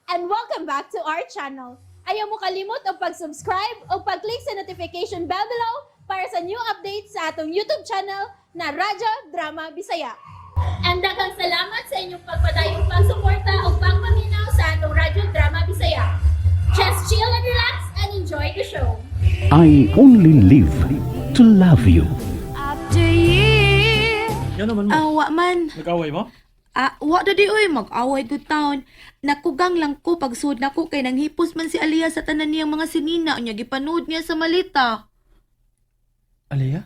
And welcome back to our channel. Ayaw mo kalimot og pag-subscribe o pag-click sa notification bell below para sa new updates sa atong YouTube channel na Radyo Drama Bisaya. And daghang salamat sa inyong pagpadayong pagsuporta o pagpaminaw sa atong Radyo Drama Bisaya. Just chill and relax and enjoy the show. I only live to love you. After years. Yan naman mo. Awa man. Nag-away mo? Ah, wa dadi oy, mag-away gud taon. Nakugang lang ko pagsud nako kay nanghipos man si Aliyah sa tanan niyang mga sinina unya gipanood niya sa malita. Aliyah?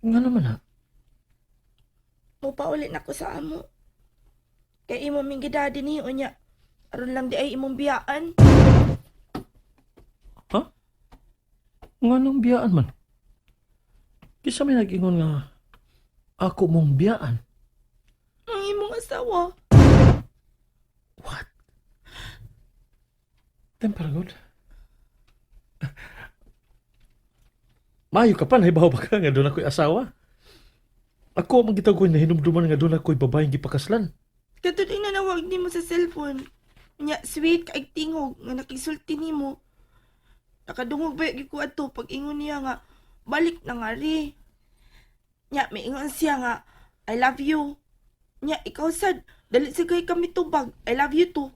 Nga naman ha? Mupauli na ko sa amo. Kay imo ming gidadi ni unya. Aron lang di ay imong biyaan. Ha? Nga nang biyaan man? Kisa may nag-ingon nga ako mong biyaan. Ang imong asawa. What? Tempera good. Maayo ka pa, nahibaw ba ka nga doon ako'y asawa? Ako ang gitawag ko nahinumduman nga doon ako'y babaeng gipakaslan. Katod ay nanawag nimo sa cellphone. Unya sweet kay tingog nga nakisulti nimo. Nakadungog ba gyud ko adto pag ingon niya nga balik na nga ri. Nya miingon siya nga I love you. Nya ikaw sad dali sa kay kami tubag. I love you too.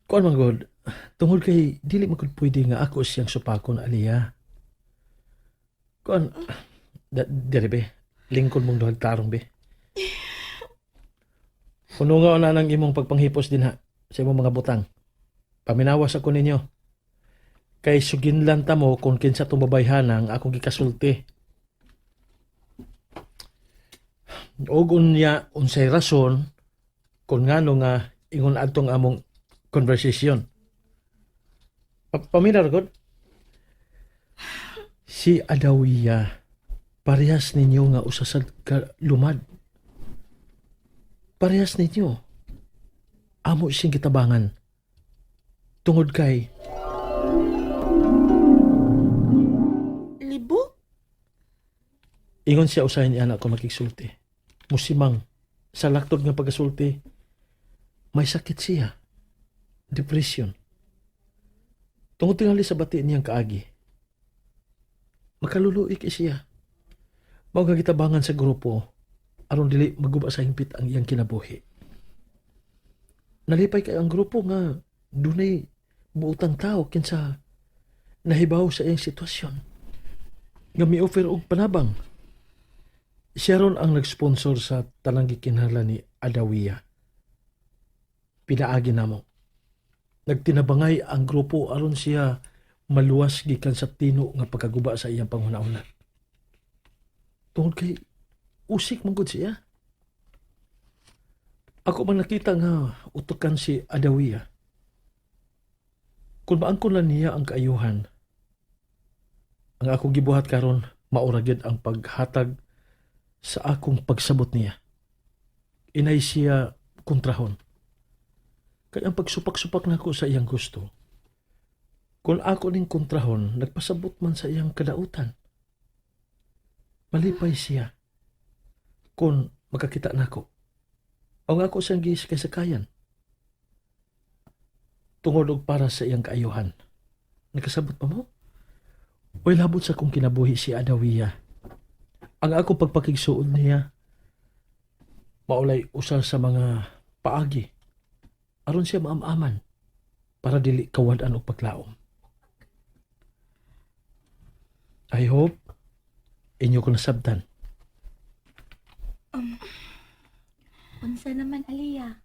Kuan man god, tungod kay dili man gud pwede nga ako siyang supakon, Aliyah. Kuan, diri be, lingkod mong duhag tarong be. Puno nga na ng imong pagpanghipos din ha sa imong mga butang. Paminawas ako ninyo. Kay suginlan ta mo kung kinsa tong babayhana ang akong gikasulti. Og unya unsay rason kung ngano nga ingon adtong among conversation. Pamilyar god. Si Adawiya, parehas ninyo nga usa sa lumad. Parehas ninyo. Amo siyang gitabangan. Tungod kay Libo? Ingon siya usahay niya anak ko makigsulti. Musimang sa laktod nga pagkasulti, may sakit siya. Depression. Tungod tingali sa bati niyang kaagi. Makaluluoy kay siya. Mao nga gitabangan sa grupo aron dili maguba sa hingpit ang iyang kinabuhi. Nalipay kay ang grupo nga dunay buotang tao kinsa nahibaw sa iyang sitwasyon. Nga mi-offer og panabang. Siya ron ang nag-sponsor sa tanang gikinahanglan ni Adawiya. Pinaagi namo. Nagtinabangay ang grupo aron siya maluwas gikan sa tino nga pagkaguba sa iyang panghuna-huna. Tungod kay usik man gud siya. Ako man nakita nga utokan si Adawiya. Kung maangkon lang niya ang kaayuhan, ang akong gibuhat karon maura gyud ang paghatag sa akong pagsabot niya. Inay siya kontrahon. Kay ang pagsupak-supak nako sa iyang gusto, kung ako ning kontrahon, nagpasabot man sa iyang kadautan. Malipay siya kung makakita nako. Ang ako siyang gisakay-sakayan. Tungod og para sa iyang kaayuhan. Nakasabot pa mo? Uy, labot sa akong kinabuhi si Adawiya. Ang akong pagpakigsuod niya, maulay usa sa mga paagi. Aron siya maamaman para dili kawad-an og paglaom. I hope inyo ko nasabtan. Unsa naman, Aliyah?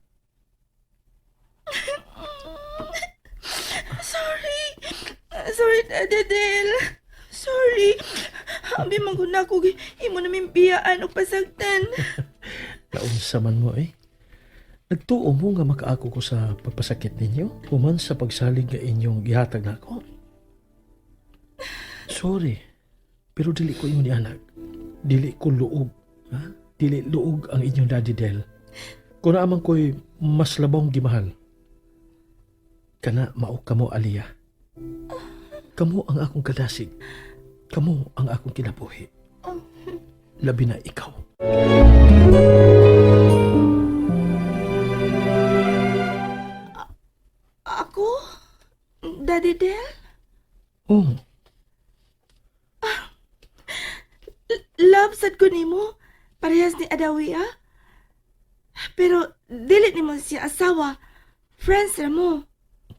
Sorry. Sorry, Daddy Del. Sorry. Abi man gud nako imo na biyaan og pasagtan. Naunsa man mo eh. Nagtuo mo nga makaako ko sa pagpasakit ninyo human sa pagsalig nga inyong gihatag nako. Sorry, pero dili ko ingon ni anak. Dili ko luog. Ha? Dili luog ang inyong Daddy Del. Kung naamang ko'y mas labong gimahal. Kana mao kamo, Aliyah. Kamo ang akong kadasig. Kamo ang akong kinabuhi. Labi na ikaw. sad ko nimo. Parehas ni Adawi ah. Pero dili nimo siya asawa. Friends ra mo.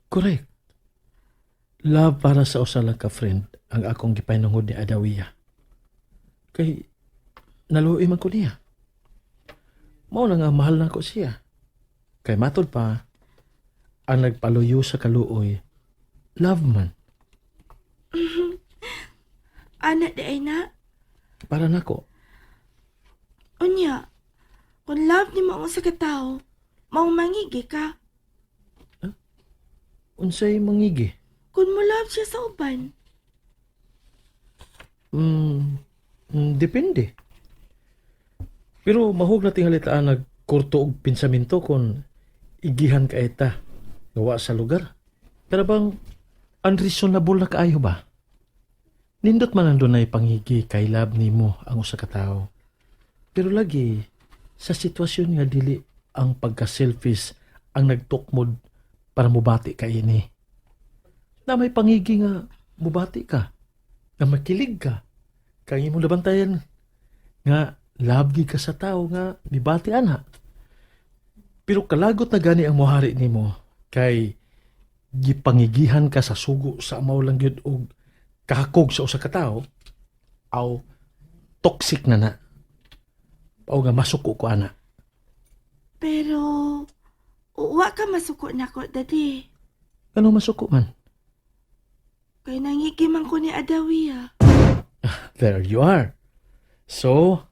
Correct. Love para sa usa lang ka friend ang akong gipahinungod ni Adawiya. Kay naluoy man ko niya. Mao na nga mahal na ko siya. Kay matod pa, ang nagpaluyo sa kaluoy, love man. Ana di ay na. Para nako. Unya, kung love nimo ang usa ka tawo, mao mangigi ka. Unsay mangigi? Kung mo love siya sa uban, Depende. Pero mahug na tinghalitaan nagkurto og pinsaminto kon igihan ka eta gawa sa lugar. Pero bang unreasonable na kaayo ba? Nindot man ang dunay pangigi kay love nimo ang usa ka tawo. Pero lagi sa sitwasyon nga dili ang pagka-selfish ang nagtukmod para mubati ka ini. Na may pangigi nga mubati ka, nga makilig ka, kay imong nabantayan nga love gid ka sa tao nga mibati ana. Pero kalagot na gani ang mohari nimo kay gipangigihan ka sa sugo sa amaw lang gyud og kahakog sa usa ka tawo aw toxic na na. Aw nga masuko ko ana. pero wa ka masuko nako, daddy. Ano masuko man? Kay nangigi man ko ni Adawi ah. There you are. So,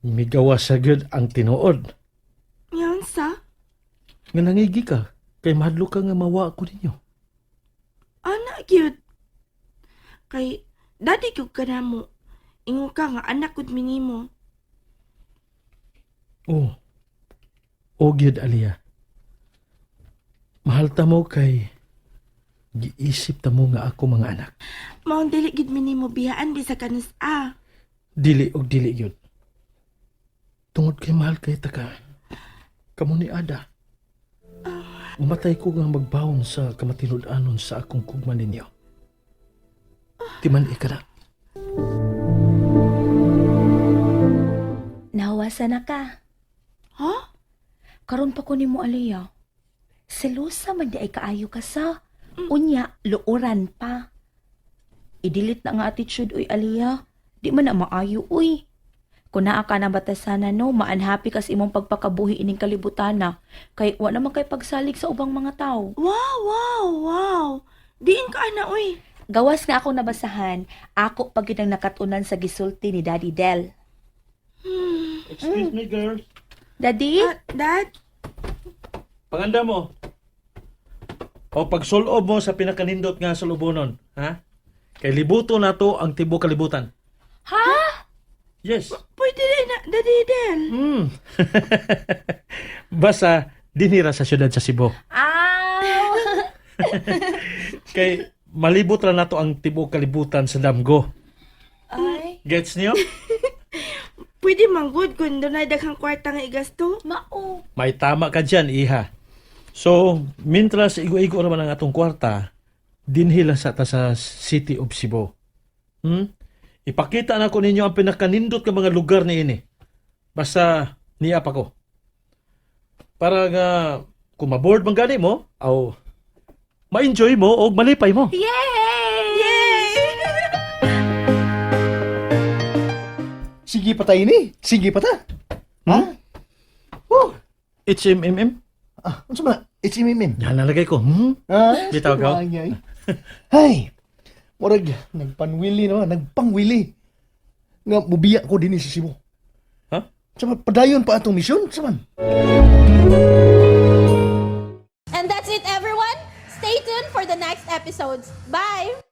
migawa sa gyud ang tinuod. Ngayon sa? Nga nangigi ka kay mahadlok ka nga mawa ko ninyo. Ana gyud. Kay daddy gyud ka na mo. Ingon ka nga anak gud minimo. Oh. O gyud Alia. Mahal ta mo kay giisip ta mo nga ako mga anak. Maong dili gid minimo biyaan bisag kanus ah. Dili og dili gyud. Tungod kay mahal kay ta ka. Kamo ni Ada. Umatay ko nga magbawon sa kamatinud-anon sa akong kugma ninyo. Timan ika na. Nahuwasa na ka. Ha? Karon pa ko nimo Aliyah. Selosa man di ay kaayo ka sa. Unya, luoran pa. I-delete na nga attitude uy Aliyah. Di man na maayo uy. Kung naa ka na batasana no, ma-unhappy kas imong pagpakabuhi ining kalibutan na. Kay wa naman kay pagsalig sa ubang mga tao. Wow, wow, wow. Diin ka ana uy. Gawas nga ako nabasahan, ako pag ang nakatunan sa gisulti ni Daddy Del. Excuse me, girls. Daddy? Ah, dad, Panganda mo. O pagsulob mo sa pinakanindot nga sulubonon, ha? Kay libuto na to ang tibuok kalibutan. Ha? Yes. Pwede rin na, Daddy Del. Basta dinira sa siyudad sa Cebu. Aw! Kay malibot ra nato ang tibuok kalibutan sa damgo. Ay, Gets niyo? Pwede man good kung dunay daghang kwarta nga igasto. mao. May tama ka dyan, iha. So, mintras igo-igo naman ang atong kwarta, dinhi lang sa ta sa City of Cebu. Ipakita na ko ninyo ang pinakanindot nga mga lugar ni ini. Basta niya pa ko. Para nga kung maboard man gani mo, aw ma-enjoy mo o malipay mo. Yay! Yay! Sige pa tayo ni. Sige pa ta. Ha? Oh. HMMM? Ah, unsa man? HMMM. Yan nalagay ko. Ah, Bitaw ka? ay. Ay. Murag nagpanwili no, nagpangwili. Nga mubiya ko dinhi sa Cebu. Ha? Sa man, padayon pa atong misyon sa man. And that's it, everyone. Stay tuned for the next episodes. Bye!